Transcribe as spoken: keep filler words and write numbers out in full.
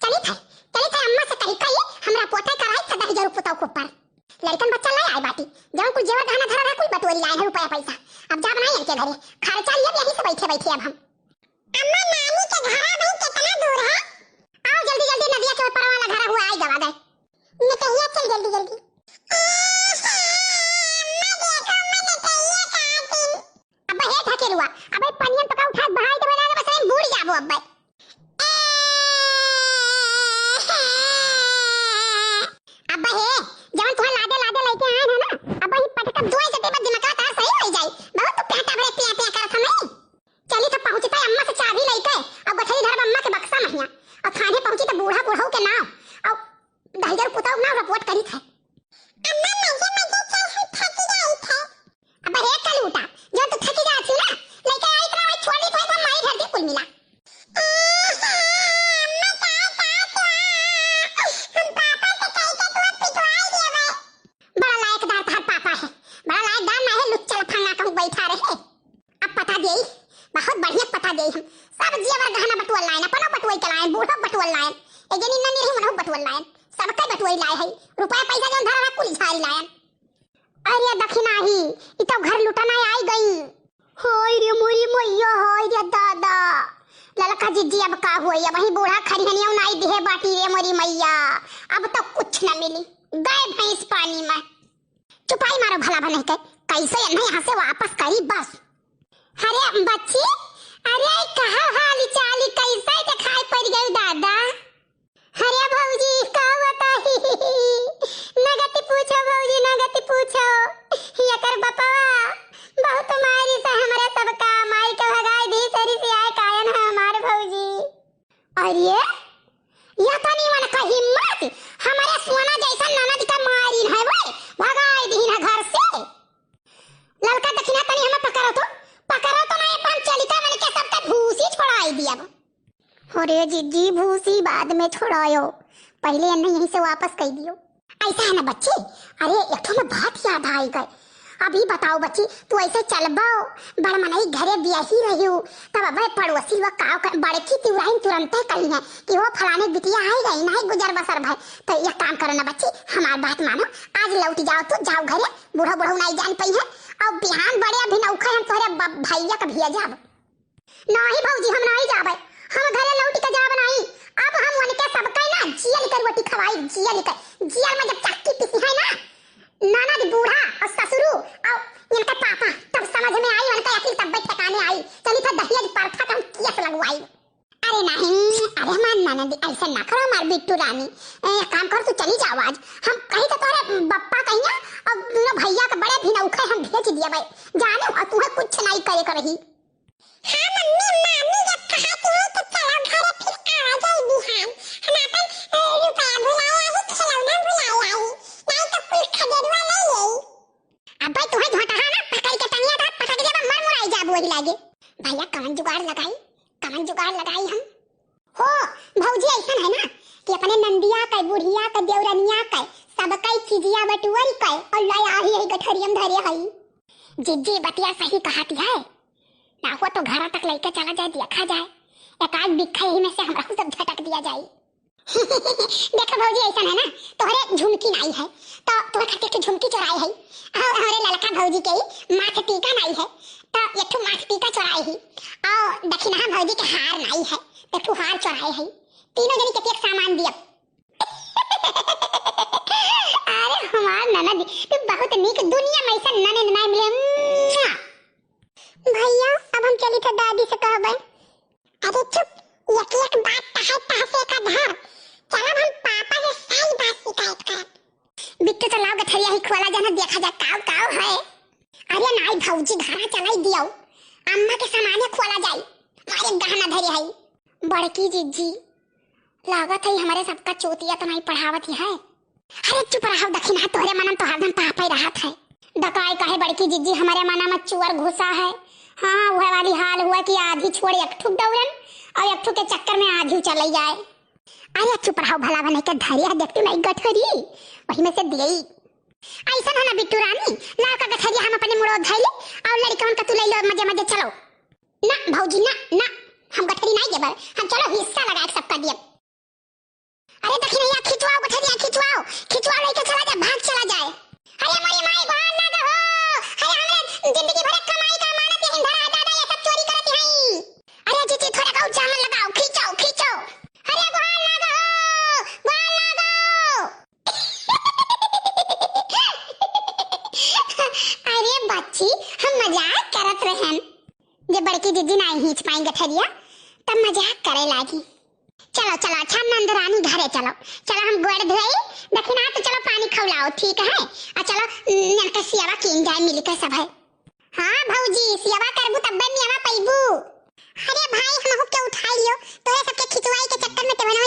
चलित है, चलित है, अम्मा से कही, कही, हमरा पोते कराई से दहिजरू पुतौ के ऊपर। लड़कन बच्चा ले आए बाटी, जौन कुल जेवर गहना धरा रहा, कुल बटोरी लाए हैं रुपया पैसा। अब जाब नाई इनके घरे, खर्चा लिए अब यहीं से बैठे बैठे अब हम। अम्मा, नानी के घरा भाई कितना दूर है? आओ जल्दी जल्दी, नदिया के ऊपर वाला घर हुआ, आई गवा दे। नटैया चल जल्दी जल्दी। अम्मा, देखो, अम्मा, नटैया कहाँ थी? अब्बा हे ढकेलुआ, अबे पनियन पका उठा, बहाई देबे ना, बस हम बूड़ जाबो अब्बे। अब्बा हे, जवन तुहा लादे लादे लइके आए हैं ना, अब्बा ही पटकब दुआई से तेबा दिमाग तार सही हो जाई। बहुत तू पेटा भरे पिया पिया करत हमें। चली तो पहुँची तो अम्मा से चाबी लइके, और गठरी धरब अम्मा के बक्सा महिया, और थाने पहुँची तो बूढ़ा बूढ़ऊ के नाव, और दहिजर पुताऊ नाव रिपोर्ट करी थे। अम्मा मजे मजे चल, हम थकी जाई थे। अब हे कलूटा, जो तू थकी जात ही ना, लइके आई इतना वही छोड़ दी तो हम माई घर के कुल मिला। अम्मा का का क्या? हम पापा से कह के तू पिटवाई देवे। बड़ा लायकदार तहार पापा है, बड़ा लायकदार ना है, लुच्चा लफंगा कहूँ बैठा रहे। अब पता देई, बहुत बढ़िया पता देई हम। सब जेवर गहना बटुअल लायन, अपनो बटुअल के लायन, बूढ़ो बटुअल लायन, एक जनी ननी रही उनहु बटुअल लायन, सबके बटुअल लाए है। रुपया पैसा जौन धरा रहा कुल झारी लायन। अरे दखिनाही, ई तो घर लुटना आई गई। हाय रे मोरी मैया, हाय रे दादा। ललका जिज्जी अब का होई, अब वही बूढ़ा खरिहनिया उनाई दिहे बाटी रे मोरी मैया। अब तो कुछ न मिली, गए भैंस पानी में। चुपाई मारो भला बने के, कैसे इन्हें यहाँ से वापस करी बस। अरे बच्ची, अरे कहा हाली चाली कैसे दिखाई पड़ गई दादा? अरे भौजी का बताई, नगति पूछो भौजी, नगति पूछो। एकर बपवा बहुत मारी से हमरे सबका, माई के भगाई दी सरी से आए कायन है हमार भौजी। अरे, या तनी मन का हिम्मत, हमरे सोना जैसन ननद का मारिन है वो, भगाई दीन है घर से। ललका दखिना तनी हमें पकड़ो तो, पकड़ो तो नहीं, हम चलिता मन के सबका भूसी छोड़ाई दिया। अरे जिज्जी, भूसी बाद में छोड़ायो, पहले इन्हें यहीं से वापस कर दियो। ऐसा है ना बच्ची, अरे एक ठो में बात याद आई गए। अभी बताओ बच्ची, तू ऐसे चलबो, बड़ मनई घरे बियाही रहियो, तब अबे पड़ोसी व काव कर, बड़की तिवराइन तुरंते कही है कि वो फलाने बिटिया आई गई, नहीं गुजर बसर भय। तो एक काम करो ना बच्ची, हमार बात मानो, आज लौट जाओ, तू जाओ घरे, बूढ़ो बूढ़ो नहीं जान पई है, और बिहान बड़े अभी नौखे हम तोहरे ब-, भैया का भेजब। नाही भौजी, हम नाही जाबे, हम घरे लौट के जाब नाही। अब हम उनके सबके ना जियल के रोटी खवाई, जियल के, जियल में जब चक्की पीसी है ना, ननद बूढ़ा और ससुरू और इनका पापा, तब समझ में आई उनका अकिल, तब ठिकाने आई। चली था दहेज प्रथा का हम केस लगवाई। अरे नहीं, अरे हमार ननद ऐसे ना करो, हमार बिट्टू रानी। ए, एक काम कर, तू चली जाओ आज। हम कहीं तो तोरे बप्पा कहिया और दोनों भैया के बड़े भिनौखे हम भेज दिया भाई। जाने और तुम्हें कुछ नहीं करे कर रही। हाँ मम्मी, मामी जब कहती है तो चलो घरे, फिर आ जाए बिहान। हम अपन, अ, रुपया भुलाए आई, खिलौना भुलाए आई, नहीं तो कुल खदेड़वा ले ले। अबे तुम्हें झोंटहा ना पकड़ के टंगिया था, पटक देबा, मर मुराई जाबू वही लागे। भैया कवन जुगाड़ लगाई, कवन जुगाड़ लगाई हम? हो भौजी, ऐसन है ना कि अपने नंदिया के, बुढ़िया के, देवरनिया के, सबके चिजिया बटुअल के और ले आई है गठरियम धरे हई। जिज्जी बतिया सही कहती है। ना हो तो घरा तक लइके चला जाए, देखा जाए, एक आध बिक्खा यही में से हमरा सब झटक दिया जाए। देखो भौजी, ऐसा है ना, तोहरे झुमकी नाई है, तो तोहरे खातिर एक ठो झुमकी चोराए है, और हमरे ललका भौजी के ही माथ टीका नाई है, तो एक ठो माथ टीका चोराए है, और दखिनहा भौजी के हार नाई है, तो एक ठो हार चोराए है। तीनों जनी के एक सामान दिया। अरे हमार ननद, तू बहुत नीक, दुनिया में ऐसा ननद ना मिले। मुआ। भैया, अब हम चली तो दादी से कहबे। अरे चुप, एक एक बात तहे तह से का धर। चल अब हम पापा से सारी बात शिकायत करब। बिट्टू तो लाओ गठरिया ही खोला जाना, देखा जाए काव काव है। अरे नाई भौजी, घरा चलाई दियो, अम्मा के सामाने खोला जाई। मारे गहना धरे है। बड़की जिज्जी, लागत है हमरे सबका चोतिया तो नहीं पढ़ावत ही है। अरे चुप रहो दखिनहा, तोहरे मनम तो हरदम पापे रहत है। डकाई कहे बड़की जिज्जी, हमरे मना में चुअर घुसा है। हाँ, वह वाली हाल हुआ कि आधी छोड़ एक ठुक दौड़न और एक ठुक के चक्कर में आधी चले जाए। अरे चुप रहो, भला बने के धरे है, देखती नहीं गठरी, वही में से दिए। ऐसा हो ना बिट्टू रानी, लाओ का गठरिया हम अपने मुड़ो धैले और लड़कन का तू ले लो मजे मजे चलो। ना भौजी ना, ना, हम गठरी नहीं देबर, हम चलो हिस्सा लगा के सबका दिए। ए दखिनैया, खिंचवाओ गठरिया, खिंचवाओ, खिंचवाओ, लइके चला जाए, भाग चला जाए। अरे मोरी माई, गोहार लागा हो। अरे हमरे जिंदगी भर के कमाई का अमानत यहीं धरा है दादा, ये सब चोरी करत हई। अरे जीजी, थोड़ा और जान लगाओ, खींचो, खींचो। अरे गोहार लागा हो, गोहार लागा। अरे बच्ची, हम मजाक करत रहन। जे बड़की जीजी नाहीं खींच पाई गठरिया, तब मजाक करे लागी। चलो, चलो, अच्छा नंदरानी घरे चलो। चलो हम गोड़ धोई, दखिना तो चलो पानी खौलाओ, ठीक है? आ चलो, ननका सियावा कीन जाए मिली के सब है। हाँ भौजी, सियावा करबू तब्बे मियावा पैबू। अरे भाई, हमहू के उठाई लियो, तोरे सबके खिंचवाई के चक्कर में तेवना